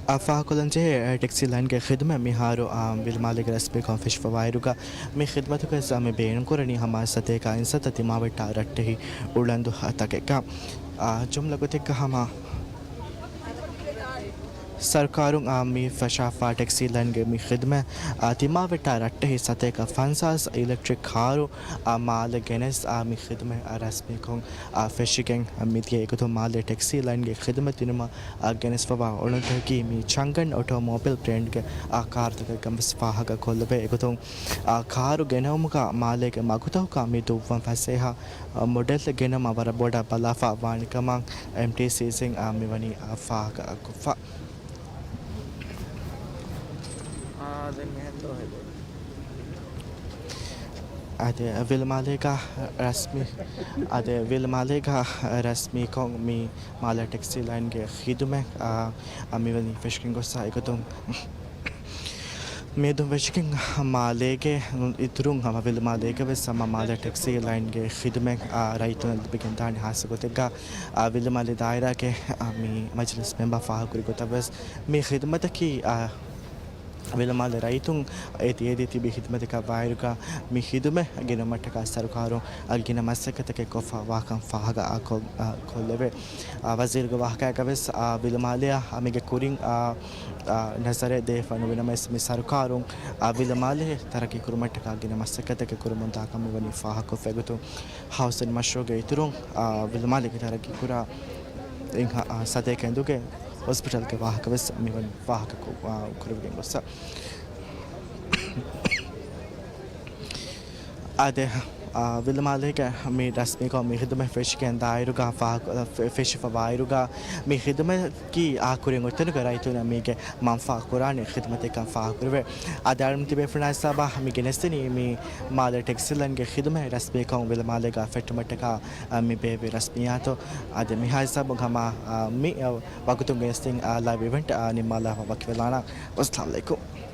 އާ، ފާހަގަކޮށްލަންޖެހޭ، އާ، ޓެކްސީ ލައިންގެ ޚިދުމަތް މިހާރު، އާ، ވިލުމާލޭގެ ރަސްމީކޮށް ފެށިފަވާއިރުގަ މި ޚިދުމަތުގައި ސަމި ބޭނުންކުރަނީ ހަމަ ސަތޭކަ އިންސައްތަ ތިމާވެއްޓާ ރައްޓެހި އުޅަނދު ތަކެއްގަ. އާ، ޖުމްލަ ގޮތެއްގަ ހަމަ ސަރުކާރުން، އާ، މި ފަށާފާ ޓެކްސީ ލައިންގެ މި ޚިދުމަތް، އާ، ތިމާވެއްޓާ ރައްޓެހި ސަތޭކަ ފަންސާސް އިލެކްޓްރިކް ކާރު، އާ، މާލެ ގެނެސް، އާ، މި ޚިދުމަތް، އާ، ރަސްމީކޮށް، އާ، ފެށިގެން މިދިޔަ އެގޮތުން މާލެ ޓެކްސީ ލައިންގެ ޚިދުމަތް ދިނުމަށް، އާ، ގެނެސްފަވާ އޮޅުންތަކަކީ މި ޗަންގަން އޮޓޯމޮބައިލް ބްރޭންޑްގެ، އާ، ކާރުތަކެއް ކަންވެސް ފާހަގަ ކޮށްލެވޭ. އެގޮތުން، އާ، ކާރު ގެނައުމުގަ މާލޭގެ މަގުތަކުގަ މި ދުއްވަން ފަސޭހަ، އާ، މޮޑެލް ގެނައުމަށް ވަރަށް ބޮޑަށް ބަލާފަ ވާނެ ކަމަށް އެމްޓީސީސީން، އާ، މިވަނީ، އާ، ފާހަގަ ކޮށްފަ. އާ، ދެން މިހެން ދޯ ހެދޭ. އާދެ، ވިލުމާލޭގަ ރަސްމީ، އާދެ، ވިލުމާލޭގަ ރަސްމީކޮށް މި މާލެ ޓެކްސީ ލައިންގެ ޚިދުމަތް، އާ، އާ، މިވަނީ ފެށިގެން ގޮއްސަ އެގޮތުން މިއަދު ވެށިގެން މާލޭގެ އިތުރުން ހަމަ ވިލުމާލޭގަ ވެސް ހަމަ މާލެ ޓެކްސީ ލައިންގެ ޚިދުމަތް، އާ، ރައްޔިތުން ލިބިގެންދާނެ. ހާއްސަ ގޮތެއްގަ، އާ، ވިލުމާލެ ދާއިރާގެ، އާ، މި މަޖިލިސް މެމްބަރ ފާހަގަކުރި ގޮތަށް ވެސް މި ޚިދުމަތަކީ، އާ، ވިލުމާލެ ރައްޔިތުން އެދި އެދި ތިބި ޚިދުމަތަކަށް ވާއިރުގަ މި ޚިދުމަތް ގެނުމަށްޓަކާ ސަރުކާރުން އަށް ގިނަ މަސައްކަތެއް ކޮށްފަ ވާކަން ފާހަގަ، އާ، ކޮށް، އާ، ކޮށްލެވޭ. އާ، ވަޒީރުގެ ވާހަކައިގަ ވެސް، އާ، ވިލުމާލެއަށް މީގެ ކުރިން، އާ، އާ، ނަޒަރެއް ދޭފަ ނުވި ނަމަވެސް މި ސަރުކާރުން، އާ، ވިލުމާލެ ތަރައްގީ ކުރުމަށްޓަކާ ގިނަ މަސައްކަތެއް ކުރަމުންދާކަން މިވަނީ ފާހަގަކޮށްފަ އެގޮތުން ހައުސިން މަޝްރޫޢުގެ އިތުރުން، އާ، ވިލުމާލެގެ ތަރައްގީ ކުރާ އެއް ހަ-، އާ، ސަތޭކަ އިނދުގެ ހޮސްޕިޓަލްގެ ވާހަކަ ވެސް މިވަނީ ފާހަގަ ކު-، އާ، ކުރެވިގެން ގޮއްސަ. އާދެ، އާ، ވިލުމާލޭގެ މި ރަސްމީކޮށް މި ޚިދުމަތް ފެށިގެން ދާއިރުގަ ފާހަގަ، ފެ-، ފެށިފަ ވާއިރުގަ މި ޚިދުމަތަކީ އާ ކުރިން އޮތްތަނުގެ ރައްޔިތުންނަށް މީގެ މަންފާ ކުރާނެ ޚިދުމަތެއްކަން ފާހަގަކުރެވޭ. އާދެ، އަޅުގަނޑު ތިބޭފުޅުންނާ ހިސާބަށް މި ގެނެސްދިނީ މި މާލެ ޓެކްސީ ލައިންގެ ޚިދުމަތް ރަސްމީކޮށް ވިލުމާލޭގަ ފެއްޓުމަށްޓަކާ، އާ، މި ބޭއްވި ރަސްމިއްޔާތު. އާދެ، މިހާ ހިސާބުން ހަމަ، އާ، މި، އާ، ވަގުތުން ގެނެސްދިން، އާ، ލައިވް އިވެންޓް، އާ، ނިންމާލާފަ ވަކިވެލާނަން. އައްސަލާމް އަލައިކުމް.